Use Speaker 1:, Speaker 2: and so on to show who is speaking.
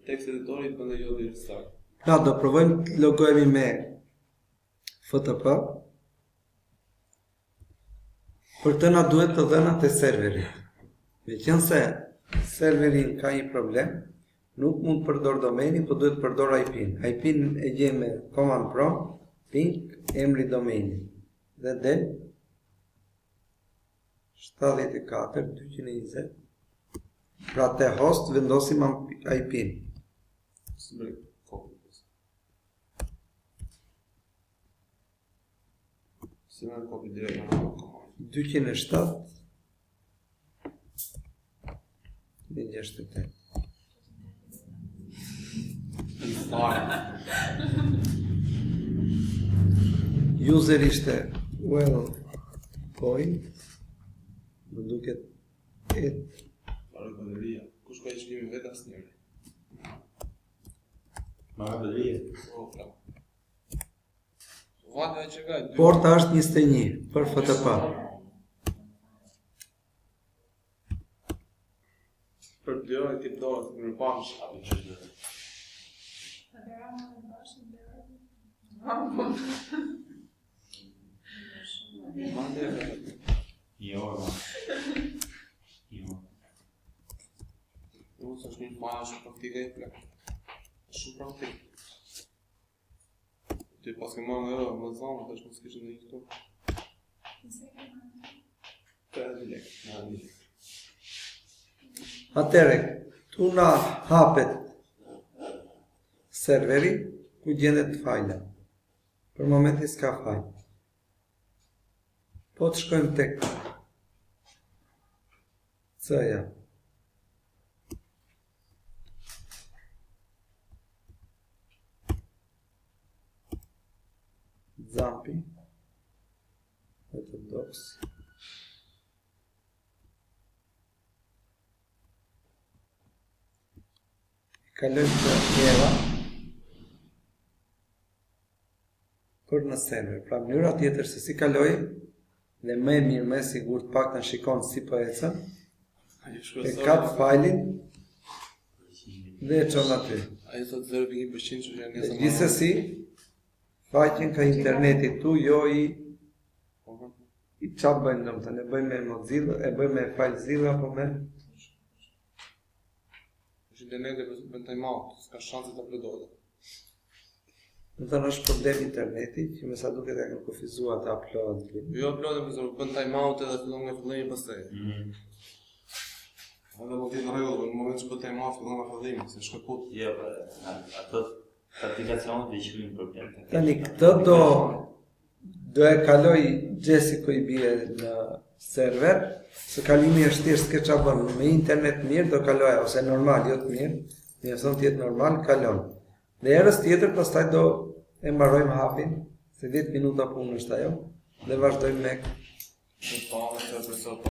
Speaker 1: Text editori të bënde jo direkt start.
Speaker 2: Pra do provojmë të logohemi me FTP. Për të na duhet të dhënat e serverit. Meqenëse serveri ka një problem, nuk mund të përdor domenin, po duhet të përdor IP-n. IP-n e gjejmë me command prompt, ping, emri domenit. Dhe del 74 220. Pra te host vendosim IP-n.
Speaker 1: Së bëj copy. Si më copy direkt në command.
Speaker 2: 207 168.
Speaker 1: Fare.
Speaker 2: User ishte well point, më duket et
Speaker 1: Fare bateria. Kush ka i shkimin vetë asnjëri.
Speaker 3: Mara baterie.
Speaker 1: Po, pra. Vajta që ka. dy-
Speaker 2: Porta është 21 për FTP.
Speaker 1: Për të lejoj ti dorë, në pamsh.
Speaker 3: Apo çështë.
Speaker 1: Mande e vetë.
Speaker 3: Një orë. ma. Një orë.
Speaker 1: Jo, se është një fajë shumë praktike e plak. Shumë praktik. Ti pas ke marrë nga Amazon, tash mos kishin ndonjë këtu. 80 lekë, 90 lekë.
Speaker 2: Atëre, tu na hapet serveri ku gjendet fajla. Për momentin s'ka fajl. Po të shkojmë tek C-ja. XAMPP-i htdocs Kalojmë të era për në server. Pra mënyra tjetër se si kaloj dhe më e mirë, më e sigurt, pak në shikon si po ecën,
Speaker 1: Ai
Speaker 2: e
Speaker 1: shpresoj.
Speaker 2: kap fajlin dhe e çon aty.
Speaker 1: Ai thot 0.1% që janë
Speaker 2: Dhe
Speaker 1: nesër.
Speaker 2: Gjithsesi, faqen ka interneti tu, jo i
Speaker 1: Po, po.
Speaker 2: i qa bëjmë domethënë, e bëjmë me Mozilla, e bëjmë me FileZilla apo me
Speaker 1: Është interneti për bën time out, s'ka shanse të uploadohet.
Speaker 2: Do të thënë është problem interneti që me sa duket e kanë kufizuar të upload.
Speaker 1: Jo uploadin, por bën time out edhe fillon nga fillimi pastaj.
Speaker 3: Mhm.
Speaker 1: Edhe mund të jetë në rregull, por në moment që bën time out fillon nga fillimi, se shkëput.
Speaker 3: Jo, po, ato aplikacionet dhe që vijnë problem.
Speaker 2: Tani këtë do do e kaloj Jessico i bie në server, se kalimi është thjesht s'ke ç'a bën, me internet mirë do kaloj ose normal, jo të mirë, mjafton të jetë normal, kalon. Dhe herës tjetër pastaj do e mbarojmë hapin, se 10 minuta punë është ajo, dhe vazhdojmë me
Speaker 1: Po, po, po, po.